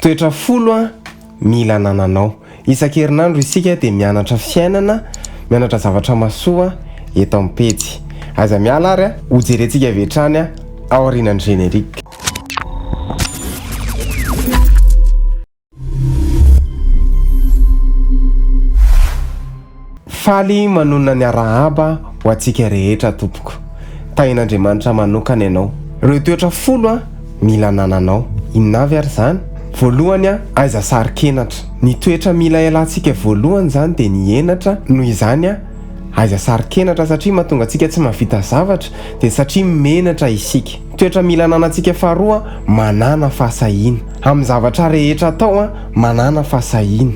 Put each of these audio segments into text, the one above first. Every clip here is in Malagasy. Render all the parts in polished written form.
Toetra folo an mila anananao. Isan-kerinandro isika dia mianatra fiainana, mianatra zavatra mahasoa eto amin'ny pejy. Aza miala ary a, hojerentsika avy hatrany aorianan'ny générique. Faly manonona ny arahaba ho antsika rehetra tompoko. Tahin'Andriamanitra manokana ianao. Ireo toetra folo an mila anananao. Inona avy ary izany? Voalohany an, aiza saro-kenatra. Ny toetra mila ialantsika voalohany izany dia ny henatra, noho izany an, aiza saro-kenatra satria mahatonga antsika tsy mahavita zavatra dia satria menatra isika. Toetra mila ananantsika faharoa, manàna fahasahiana. Amin'ny zavatra rehetra atao an, manàna fahasahiana.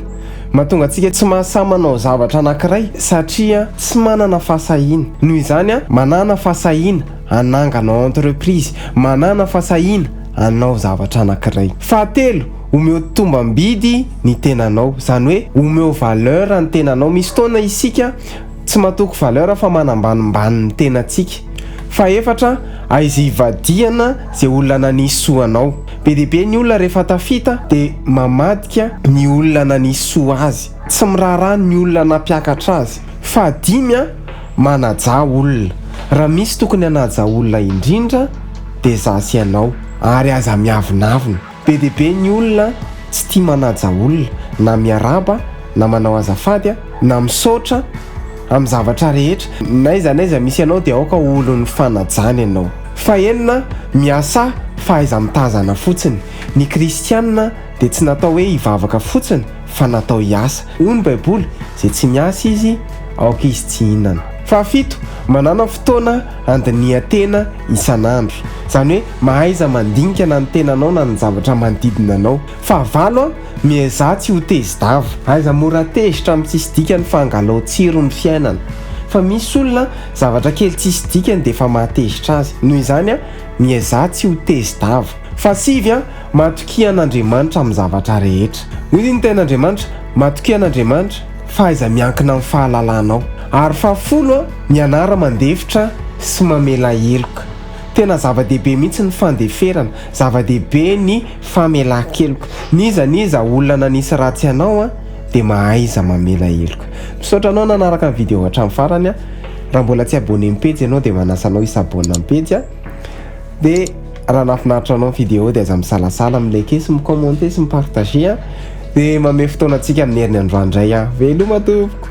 Mahatonga antsika tsy mahasahy manao zavatra anankiray satria tsy manana fahasahiana. Noho izany an, manàna fahasahiana hanangana entreprise, manàna fahasahiana hanao zavatra anankiray. Fahatelo, omeo tombam-bidy ny tenanao. Izany hoe omeo valeur ny tenanao. Misy fotoana isika tsy matoky valeur fa manambanimbany ny tenantsika. Fahefatra, aiza ivadihana izay olona nanisy soa anao. Be dia be ny olona rehefa tafita dia mamadika ny olona nanisy soa azy. Tsy miraharaha ny olona nampiakatra azy. Fahadimy, manajà olona. Raha misy tokony hanaja olona indrindra dia za sy ianao. Ary aza miavonavona. Be dia be ny olona tsy tia manaja olona, na miarahaba, na manao azafady, na misaotra amin'ny zavatra rehetra. N'aiza n'aiza misy anao dia aoka ho olon'ny fanajana ianao. Fahenina, miasà fa aiza mitazana fotsiny. Ny kristiana dia tsy natao hoe hivavaka fotsiny fa natao hiasa. Hoy ny Baiboly, izay tsy miasa izy, aoka izy tsy hihinana. Fahafito, manàna fotoana handinihan-tena isan'andro. Izany hoe mahaiza mandinika na ny tenanao na ny zavatra manodidina anao. Fahavalo, miezaha tsy ho tezi-dava. Aiza mora tezitra amin'ny tsisy dikany fa angalao tsiro ny fiainana. Fa misy olona, zavatra kely tsisy dikany dia efa mahatezitra azy. Noho izany, miezaha tsy ho tezi-dava. Fahasivy, matokia an'Andriamanitra amin'ny zavatra rehetra. Hoy ny tenin'Andriamanitra, matokia an'Andriamanitra, fa aiza miankina amin'ny fahalalanao. Ary fahafolo, mianara mandefitra sy mamela heloka. Tena zava-dehibe mihitsy ny fandeferana, zava-dehibe ny famelan-keloka. N'iza n'iza olona nanisy ratsy anao dia mahaiza mamela heloka. Misaotra anao nanaraka ny vidéo hatramin'ny farany. Raha mbola tsy abonné ny pejy ianao dia manasa anao hi-s'abonne amin'ny pejy. Dia raha nahafinaritra anao ny vidéo dia aza misalasala mi-liker sy mi-commenter sy mi-partager. Dia mamehy fotoana antsika amin'ny heriny androany indray. Veloma tompoko.